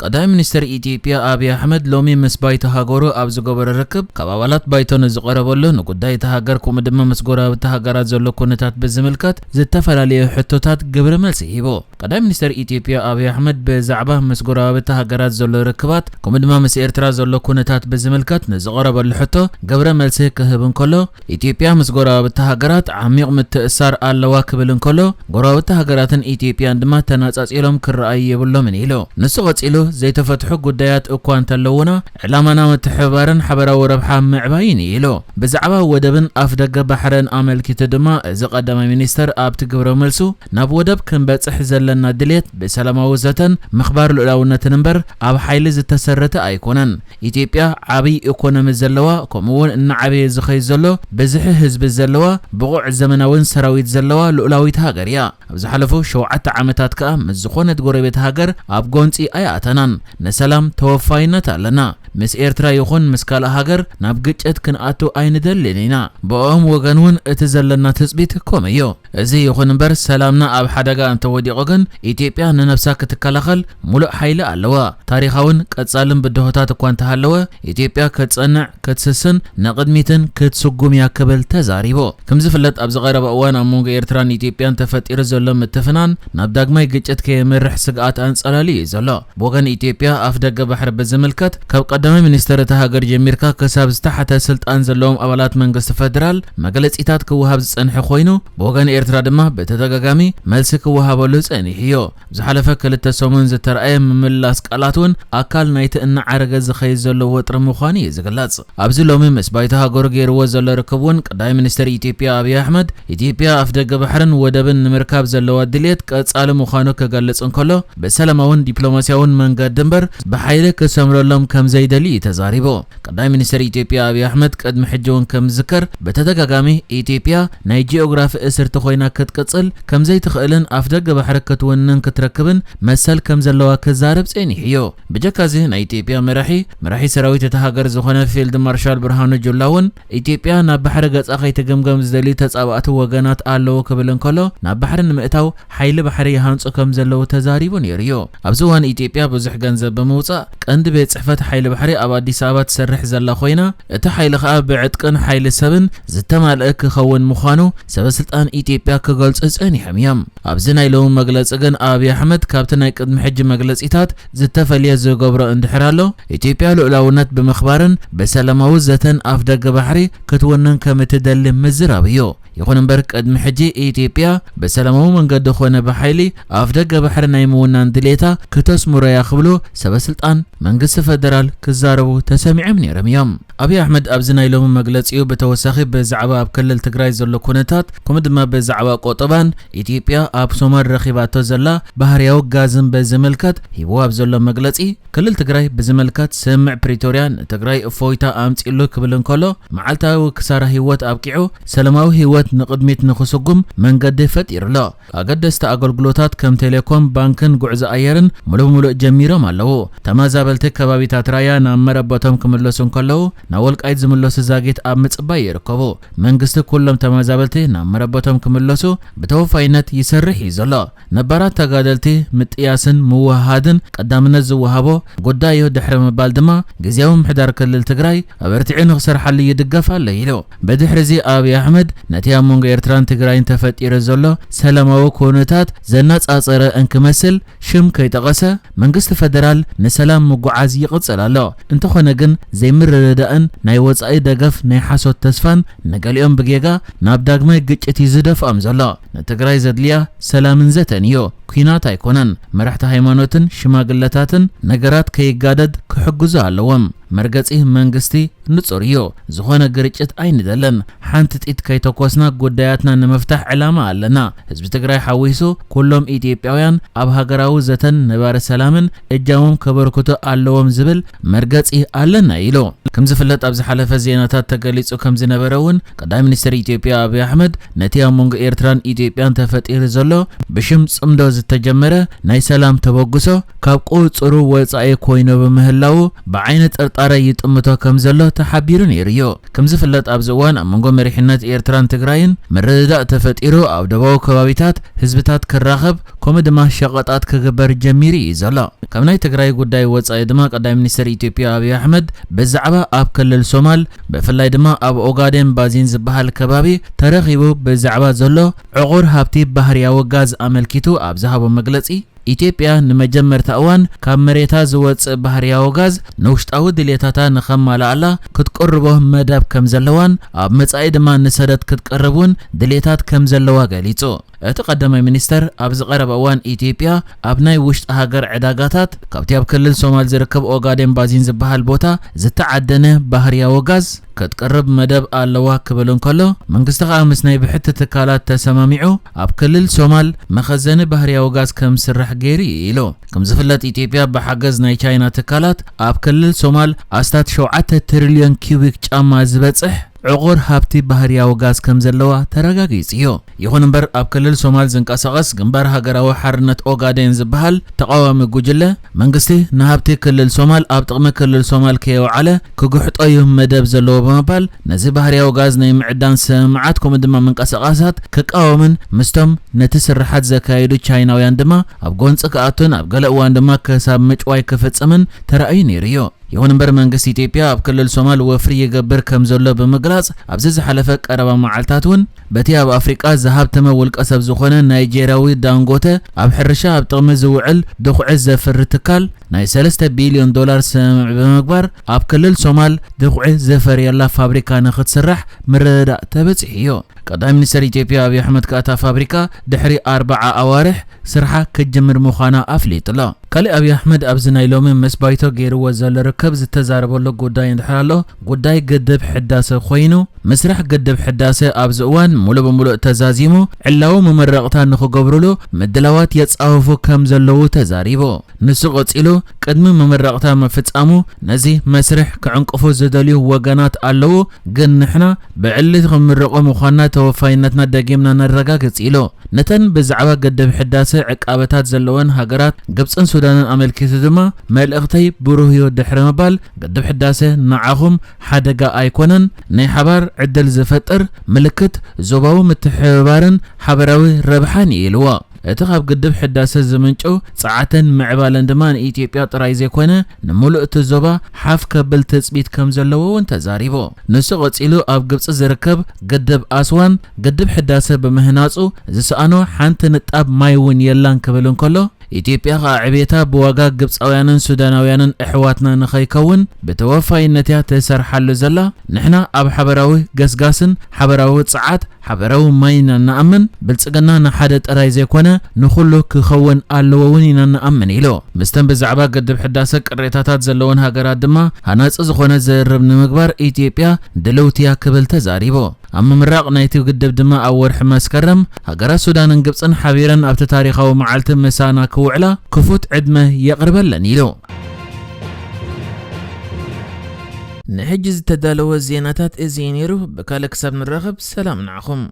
ቀዳማይ ሚኒስትር ኢትዮጵያ ኣብይ ኣሕመድ ሎሚ ምስ ባይቶ ሃገሩ ኣብ ዝገበሮ ርክብ፣ ካብ ኣባላት ባይቶ ንዝቐረበሉ ንጉዳይ እታ ሃገር ከምኡ ድማ ምስ ጎረባብቲ ሃገራት ዘሎ ኩነታት ብዝምልከት ዝተፈላለዩ ሕቶታት ግብረ መልሲ ሂቡ። ቀዳማይ ሚኒስትር ኢትዮጵያ ኣብይ ኣሕመድ ብዛዕባ ምስ ጎረባብቲ ሃገራት ዘሎ ርክባት ከምኡ ድማ ምስ ኤርትራ ዘሎ ኩነታት ብዝምልከት ንዝቐረበሉ ሕቶ ግብረ መልሲ ክህብ እንከሎ፣ ኢትዮጵያ ምስ ጎረባብቲ ሃገራት ዓሚቕ ምትእሳር ኣለዋ ክብል እንከሎ፣ ጎረባብቲ ሃገራትን ኢትዮጵያን ድማ ተነጻጺሎም ክረኣዩ የብሎምን ኢሉ። ንሱ ቀጺሉ፣ ዘይተፈትሑ ጉዳያት እኳ እንተለዉና፣ ዕላማና ምትሕብባርን ሓበራዊ ረብሓ ምዕባይን እዩ ኢሉ። ብዛዕባ ወደብን ኣፍ ደገ ባሕርን ኣመልኪቱ ድማ፣ እዚ ቀዳማይ ሚኒስተር ኣብቲ ግብረ መልሱ፣ ናብ ወደብ ክንበጽሕ ዘለና ድሌት ብሰላማዊ ዘተን ምኽባር ልኡላውነትን እምበር፣ ኣብ ሓይሊ ዝተሰረተ ኣይኮነን። ኢትዮጵያ ዓብይ ኢኮኖሚ ዘለዋ፣ ከምኡ እውን እናዓበየ ዝኸይድ ዘሎ ብዝሒ ህዝቢ ዘለዋ፣ ብቑዕ ዘመናውን ሰራዊት ዘለዋ ልኡላዊት ሃገር እያ። ኣብ ዝሓለፉ ሸውዓተ ዓመታት ከኣ ምስ ዝኾነት ጎረቤት ሃገር ኣብ ጎንጺ ኣይኣተናን። ንሰላም ተወፋይነት ኣለና። ምስ ኤርትራ ይኹን ምስ ካልእ ሃገር ናብ ግጭት ክንኣቱ ኣይንደልን ኢና። ብኦም ወገን እውን እቲ ዘለና ትጽቢት ከምኡ እዩ። እዚ ይኹን እምበር፣ ሰላምና ኣብ ሓደጋ እንተወዲቑ ግን፣ ኢትዮጵያ ንነብሳ ክትከላኸል ሙሉእ ሓይሊ ኣለዋ። ታሪኻውን ቀጻልን ብድሆታት እኳ እንተሃለወ፣ ኢትዮጵያ ክትጸንዕ፣ ክትስስን፣ ንቕድሚትን ክትስጉም እያ ክብል ተዛሪቡ። ከም ዝፍለጥ፣ ኣብዚ ቀረባ እዋን ኣብ መንጎ ኤርትራን ኢትዮጵያን ተፈጢሩ ዘሎ ምትፍናን ናብ ዳግማይ ግጭት ከየምርሕ ስግኣት ኣንጸላልዩ እዩ ዘሎ። ብወገን ኢትዮጵያ፣ ኣፍ ደገ ባሕሪ ብዝምልከት፣ ካብ ቀዳማይ ሚኒስተር እታ ሃገር ጀሚርካ ክሳብ ዝተሓተ ስልጣን ዘለዎም ኣባላት መንግስቲ ፈደራል መግለጺታት ክወሃብ ዝጸንሐ ኮይኑ፣ ብወገን ኤርትራ ድማ ብተደጋጋሚ መልሲ ክወሃበሉ ጸኒሑ እዩ። ዝሓለፈ ክልተ ሰሙን ዝተረኣየ ምምላስ ቃላት እውን ኣካል ናይቲ እናዓረገ ዝኸይድ ዘሎ ወጥሪ ምዃኑ እዩ ዝግለጽ። ኣብዚ ሎሚ ምስ ባይቶ ሃገሩ ገይርዎ ዘሎ ርክብ እውን፣ ቀዳማይ ሚኒስተር ኢትዮጵያ ኣብይ ኣሕመድ፣ ኢትዮጵያ ኣፍ ደገ ባሕርን ወደብን ንምርካብ ዘለዋ ድልየት ቀጻሊ ምዃኑ ክገልጽ እንከሎ፣ ብሰላማውን ዲፕሎማስያውን መንገዲ እምበር ብሓይሊ ክሰምረሎም ከም ዘይደሊ እዩ ተዛሪቡ። ቀዳማይ ሚኒስተር ኢትዮጵያ ኣብይ ኣሕመድ ቅድሚ ሕጂ እውን ከም ዝዝከር፣ ብተደጋጋሚ ኢትዮጵያ ናይ ጂኦግራፊ እስርቲ ኮይና ክትቅጽል ከም ዘይትኽእልን ኣፍ ደገ ባሕሪ ክትውንን ክትረክብን መሰል ከም ዘለዋ ክዛረብ ጸኒሑ እዩ። ብጀካ እዚ፣ ናይ ኢትዮጵያ መራሒ፣ መራሒ ሰራዊት እታ ሃገር ዝኾነ ፊልድ ማርሻል ብርሃኑ ጁላ እውን፣ ኢትዮጵያ ናብ ባሕሪ ገጻ ከይትግምገም ዝደልዩ ተጻባእቲ ወገናት ኣለዉ ክብል እንከሎ፣ ናብ ባሕሪ ንምእታው ሓይሊ ባሕሪ ይሃንጹ ከም ዘለዉ ተዛሪቡ ነይሩ እዩ። ኣብዚ እዋን፣ ኢትዮጵያ ብዙሕ ገንዘብ ብምውጻእ ቀንዲ ቤት ጽሕፈት ሓይሊ ባሕሪ ኣብ ኣዲስ ኣበባ ትሰርሕ ዘላ ኮይና፣ እቲ ሓይሊ ከኣ ብዕጥቅን ሓይሊ ሰብን ዝተማልአ ክኸውን ምዃኑ ሰበ ስልጣን ኢትዮጵያ ክገልጹ ጸኒሖም እዮም። ኣብዚ ናይ ሎሚ መግለጺ ግን፣ ኣብይ ኣሕመድ ካብቲ ናይ ቅድሚ ሕጂ መግለጺታት ዝተፈልየ ዝገብሮ እንድሕር ኣሎ፣ ኢትዮጵያ ልኡላውነት ብምኽባርን ብሰላማዊ ዘተን ኣፍ ደገ ባሕሪ ክትውንን ከም እትደሊ ምዝራብ እዩ። ይኹን እምበር፣ ቅድሚ ሕጂ ኢትዮጵያ ብሰላማዊ መንገዲ ኾነ ብሓይሊ ኣፍ ደገ ባሕሪ ናይ ምውናን ድሌታ ክተስምሮ እያ ክብሉ ሰበ ስልጣን መንግስቲ ፈደራል ክዛረቡ ተሰሚዖም ነይሮም እዮም። ኣብይ ኣሕመድ ኣብዚ ናይ ሎሚ መግለጺኡ ብተወሳኺ ብዛዕባ ኣብ ክልል ትግራይ ዘሎ ኩነታት፣ ከምኡ ድማ ብዛዕባ ቆጠባን ኢትዮጵያ ኣብ ሶማል ረኺባቶ ዘላ ባህርያዊ ጋዝን በዝምልከት ሂብዎ ኣብ ዘሎ መግለጺ፣ ክልል ትግራይ ብዝምልከት ስምምዕ ፕሪቶርያ ንትግራይ እፎይታ ኣምጺእሉ ክብል እንከሎ፣ መዓልታዊ ክሳራ ህይወት ኣብቂዑ፣ ሰላማዊ ህይወት ንቕድሚት ንኽስጉም መንገዲ ፈጢሩ ኣሎ። ኣገደስቲ ኣገልግሎታት ከም ቴሌኮም፣ ባንክን ጉዕዞ ኣየርን ሙሉእ ብሙሉእ ጀሚሮም ኣለዉ። ተመዛበልቲ ከባቢታት ራያ ናብ መረበቶም ክምለሱ እንከለዉ፣ ናብ ወልቃይት ዝምለሱ ዛጊት ኣብ ምጽባይ ይርከቡ። መንግስቲ ኩሎም ተመዛበልቲ ናብ መረበቶም ክምለሱ ብተወፋይነት ይሰርሕ እዩ ዘሎ። ነባራት ተጋደልቲ ምጥያስን ምውህሃድን ቀዳምነት ዝወሃቦ ጉዳይ እዩ ድሕሪ ምባል ድማ፣ ግዝያዊ ምምሕዳር ክልል ትግራይ ኣበርቲዑ ንኽሰርሓሉ ይድገፍ ኣሎ ኢሉ። ብድሕሪ እዚ ኣብይ ኣሕመድ ነቲ ኣብ መንጎ ኤርትራን ትግራይን ተፈጢሩ ዘሎ ሰላማዊ ኩነታት ዘነጻጸረ እንክመስል ሽም ከይጠቐሰ፣ መንግስቲ ፈደራል ንሰላም ምጉዓዝ ይቕጽል ኣሎ። እንተኾነ ግን ዘይምርድዳእን ናይ ወጻኢ ደገፍ ናይ ሓሶት ተስፋን ንገሊኦም ብጌጋ ናብ ዳግማይ ግጭት እዩ ዝደፍኦም ዘሎ። ንትግራይ ዘድልያ ሰላምን ዘተን እዩ፣ ኲናት ኣይኮነን። መራሕቲ ሃይማኖትን ሽማግለታትን ነገራት ከይጋደድ ክሕግዙ ኣለዎም። መርገጺ መንግስቲ ንጹር እዩ። ዝኾነ ግርጭት ኣይንደልን። ሓንቲ ጢት ከይተኮስና ጉዳያትና ንምፍታሕ ዕላማ ኣለና። ህዝቢ ትግራይ ሓዊሱ ኩሎም ኢትዮጵያውያን ኣብ ሃገራዊ ዘተን ነባሪ ሰላምን እጃሞም ከበርክቱ ኣለዎም ዝብል መርገጺ ኣለና ኢሉ። ከም ዝፍለጥ፣ ኣብ ዝሓለፈ ዜናታት ተገሊጹ ከም ዝነበረ እውን፣ ቀዳማይ ሚኒስትር ኢትዮጵያ ኣብይ ኣሕመድ ነቲ ኣብ መንጎ ኤርትራን ኢትዮጵያን ተፈጢሩ ዘሎ ብሽም ጽምዶ ዝተጀመረ ናይ ሰላም ተበግሶ ካብ ቁጽሩ ወጻኢ ኮይኑ ብምህላዉ ብዓይኒ ጥርጣረ ይጥምቶ ከም ዘሎ ተሓቢሩ ነይሩ እዩ። ከም ዝፍለጥ፣ ኣብዚ እዋን ኣብ መንጎ መሪሕነት ኤርትራን ትግራይን ምርድዳእ ተፈጢሩ ኣብ ደቡባዊ ከባቢታት ህዝብታት ክራኸብ ከምኡ ድማ ሸቐጣት ክግበር ጀሚሩ እዩ ዘሎ። ካብ ናይ ትግራይ ጉዳይ ወፃኢ ድማ ቀዳማይ ሚኒስትር ኢትዮጵያ ኣብይ ኣሕመድ ብዛዕባ ኣብ ክልል ሶማል ብፍላይ ድማ ኣብ ኦጋዴን ባዚን ዝበሃል ከባቢ ተረኺቡ ብዛዕባ ዘሎ ዕቑር ሃብቲ ባህርያዊ ጋዝ ኣመልኪቱ ኣብ ዝሃቦ መግለፂ፣ ኢትዮጵያ ንመጀመርታ እዋን ካብ መሬታ ዝወፅእ ባህርያዊ ጋዝ ንውሽጣዊ ድሌታታ ንኸማልኣላ ክትቅርቦ መደብ ከም ዘለዋን ኣብ መጻኢ ድማ ንሰደድ ክትቀርብ እውን ድሌታት ከም ዘለዋ ገሊጹ። እቲ ቀዳማይ ሚኒስተር ኣብዚ ቀረባ እዋን ኢትዮጵያ ኣብ ናይ ውሽጢ ሃገር ዕዳጋታት ካብቲ ኣብ ክልል ሶማል ዝርከብ ኦጋዴን ባዚን ዝበሃል ቦታ ዝተዓደነ ባህርያዊ ጋዝ ክትቅርብ መደብ ኣለዋ ክብል እንከሎ፣ መንግስቲ ከኣ ምስ ናይ ብሕቲ ትካላት ተሰማሚዑ ኣብ ክልል ሶማል መኸዘኒ ባህርያዊ ጋዝ ከም ዝስራሕ ገይሩ እዩ ኢሉ። ከም ዝፍለጥ ኢትዮጵያ ብሓገዝ ናይ ቻይና ትካላት ኣብ ክልል ሶማል ኣስታት ሸውዓተ ትሪልዮን ኪዩቢክ ጫማ ዝበጽሕ ዕቑር ሃብቲ ባህርያዊ ጋዝ ከም ዘለዋ ተረጋጊጹ እዩ። ይኹን እምበር ኣብ ክልል ሶማል ዝንቀሳቐስ ግንባር ሃገራዊ ሓርነት ኦጋዴን ዝበሃል ተቓዋሚ ጉጅለ መንግስቲ ንሃብቲ ክልል ሶማል ኣብ ጥቕሚ ክልል ሶማል ከየውዓለ ክግሕጦ እዩ መደብ ዘለዎ ብምባል ነዚ ባህርያዊ ጋዝ ናይ ምዕዳን ስምምዓት ከምኡ ድማ ምንቅስቓሳት ክቃወምን ምስቶም ነቲ ስርሓት ዘካየዱ ቻይናውያን ድማ ኣብ ጎንፂ ክኣቱን ኣብ ገለ እዋን ድማ ክሳብ ምጭዋይ ክፍጽምን ተራእዩ ነይሩ እዩ። ይኹን እምበር መንግስቲ ኢትዮጵያ ኣብ ክልል ሶማል ወፍሪ ይገብር ከም ዘሎ ብምግላጽ ኣብዚ ዝሓለፈ ቀረባ መዓልታት እውን በቲ ኣብ ኣፍሪቃ ዝሃብተመ ውልቀ ሰብ ዝኾነ ናይጄርያዊ ዳንጎተ ኣብ ሕርሻ ኣብ ጥቕሚ ዝውዕል ድኹዒ ዘፍሪ ትካል ናይ ሰለስተ ቢልዮን ዶላር ስምምዕ ብምግባር ኣብ ክልል ሶማል ድኹዒ ዘፈርየላ ፋብሪካ ንክትስራሕ ምርድዳእ ተበጺሑ እዩ። ቀዳማይ ሚኒስተር ኢትዮጵያ ኣብይ ኣሕመድ ከኣ እታ ፋብሪካ ድሕሪ ኣርብዓ ኣዋርሕ ስርሓ ክትጅምር ምዃና ኣፍሊጡ ኣሎ። ካልእ ኣብይ ኣሕመድ ኣብዚ ናይ ሎሚ ምስ ባይቶ ገይርዎ ዘሎ ርክብ ዝተዛረበሉ ጉዳይ እንድሕር ኣሎ ጉዳይ ግድብ ሕዳሰ ኮይኑ፣ ምስራሕ ግድብ ሕዳሰ ኣብዚ እዋን ሙሉእ ብምሉእ ተዛዚሙ ዕላዊ መመረቕታ ንክገብሩሉ ምድላዋት የጻፍፉ ከም ዘለዉ ተዛሪቡ። ንሱ ቀጺሉ ቅድሚ መመረቕታ ምፍጻሙ ነዚ መስርሕ ክዕንቅፉ ዝደልዩ ወገናት ኣለዉ፣ ግን ንሕና ብዕሊ ክንምርቖ ምዃንና ተወፋይነትና ደጊምና ነረጋግጽ ኢሉ። ነተን ብዛዕባ ግድብ ሕዳሰ ዕቃበታት ዘለወን ሃገራት ግብጽን ሱዳንን ኣመልኪቱ ድማ መልእኽተይ ብሩህ እዩ ድሕሪ ምባል ግድብ ሕዳሰ ንዓኹም ሓደጋ ኣይኮነን፣ ናይ ሓባር ዕድል ዝፈጥር ምልክት ዞባዊ ምትሕብባርን ሓበራዊ ረብሓን እዩ ኢልዎ። እቲ ካብ ግድብ ሕዳሰ ዝምንጩ ጸዓትን ምዕባለን ድማ ንኢትዮጵያ ጥራይ ዘይኮነ ንምሉእ እቲ ዞባ ሓፍ ከብል ትጽቢት ከም ዘለዎ እውን ተዛሪቡ። ንሱ ቀጺሉ ኣብ ግብጺ ዝርከብ ግድብ ኣስዋን ግድብ ሕዳሰ ብምህናጹ ዝሰኣኖ ሓንቲ ንጣብ ማይ እውን የላን ክብል እንከሎ፣ ኢትዮጵያ ከኣ ዕቤታ ብዋጋ ግብጻውያንን ሱዳናውያንን ኣሕዋትና ንኸይከውን ብተወፋይነት እያ ትሰርሓሉ ዘላ። ንሕና ኣብ ሓበራዊ ገስጋስን ሓበራዊ ጸዓት ሓበራዊ ማይ ኢና ንኣምን። ብልጽግና ንሓደ ጥራይ ዘይኮነ ንኹሉ ክኸውን ኣለዎ እውን ኢና ንኣምን ኢሉ። ምስተን ብዛዕባ ግድብ ሕዳሰ ቅሬታታት ዘለወን ሃገራት ድማ ሃናጺ ዝኾነ ዝርርብ ንምግባር ኢትዮጵያ ድልውቲ እያ ክብል ተዛሪቡ። ኣብ ምምራቕ ናይቲ ግድብ ድማ ኣብ ወርሒ መስከረም ሃገራት ሱዳንን ግብጽን ሓቢረን ኣብቲ ታሪኻዊ መዓልቲ ምሳና ክውዕላ ክፉት ዕድመ የቕርበለን ኢሉ። ንሕጂ ዝተዳለወ ዜናታት እዚ እዩ ነይሩ። ብካልእ ክሳብ ንራኸብ ሰላም ንዓኹም።